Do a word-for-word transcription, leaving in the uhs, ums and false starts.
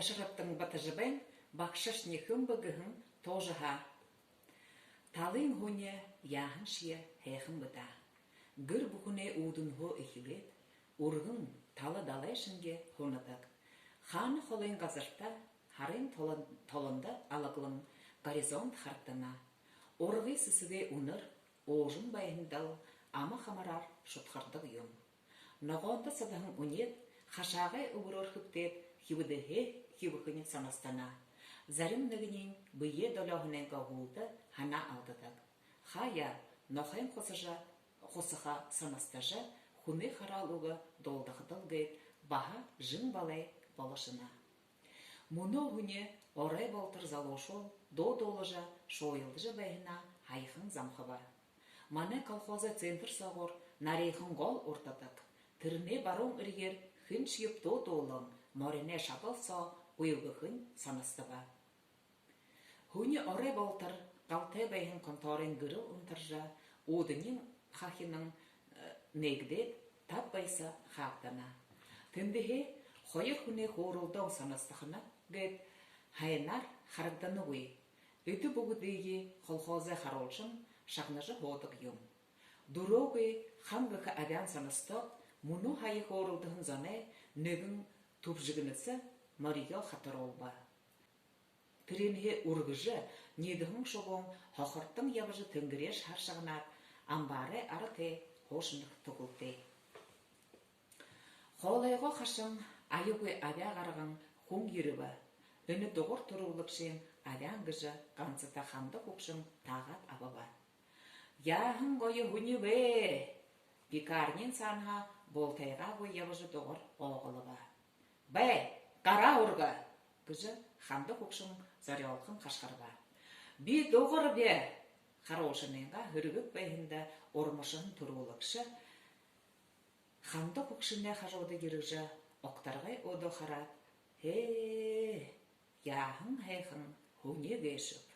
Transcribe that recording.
Шарабтан Батожабайн «Багшашни хэн бэ» гэһэн туужаһаа. Талын һүни яаһаншье һайхан бэ даа. Гэр бүхэнэй үүдэнһөө эхилээд, үргэн тала далай шэнги һунадаг. Хаана холын газарта, һарын толон-, толондо алаглан горизонт харагдана. Ургы сэсэгэй үнэр уужам байһандал ама хамараар шудхардаг юм. Ногоондо садаһан үнеэд хашаагай үбэрөөр хэбтээд, хибэдэһээ хибэхэнь санастана. Зарим нэгэниинь бэеэ долёоһонойнгоо һүүлдэ һанаа алдадаг. Хаяа нохойн хусажа, хусаха санастажа, хүнэй хараал үгэ дуулдахадал гээд баһа жэн балай болошоно. Мүнөө һүни орой болотор залуушуул дуу дуулажа, шууялдажа байһанаа һаяхан замхаба. Манай колхозой центр соогуур нариихан гол урдадаг. Тэрэнэй баруун эрьеэр хэншьеб дуу дуулан, мориной шабал соо уйлгахань санастаба. Һүни орой болотор галтай байһан конторын гэрэл унтаржа, үүдэнэй хахинан, э, нээгдээд, таб баяса хаагдана. Тэндэһээ хоёр хүнэй хөөрэлдөөн санастахана гээд һайнаар харагданагүй. Эдэ бүгэдые колхозой харуулшан шагнажа һуудаг юм. Дүрөөгүй хан гэхэ абяан санастаад, мүнөө һая хөөрэлдэһэн зоной нэгэн түбшэгэнэсэ морёо хатаруулба. Тэрээнһээ үргэжэ ниидэһэн шубуун һохортон ябажа, тэнгэреэш харшаганаад, амбаарай ара тээ һуушана тугалтай. Хоолойгоо хашан, аягүй абяа гарган хүн ерэбэ. Энэ дугар түрүүлэгшын абяан гэжэ гансата Ханда хүгшэн таагаад абаба. Яаһан гоё һүни бэ! Пекарниин саанаһаа бултайгаагүй ябажа дугар ооголобо. Бай, гараа үргэ! Гэжэ Ханда хүгшэн зорёолгон хашхарба. Би дугарби! Харуулшанайнгаа һэргэг байһанда урмашаһан түрүүлэгшэ Ханда хүгшэнэй хажууда ерэжэ, огторгой өөдөө хараад: «Ээ, яаһан һайхан һүни гээшэб.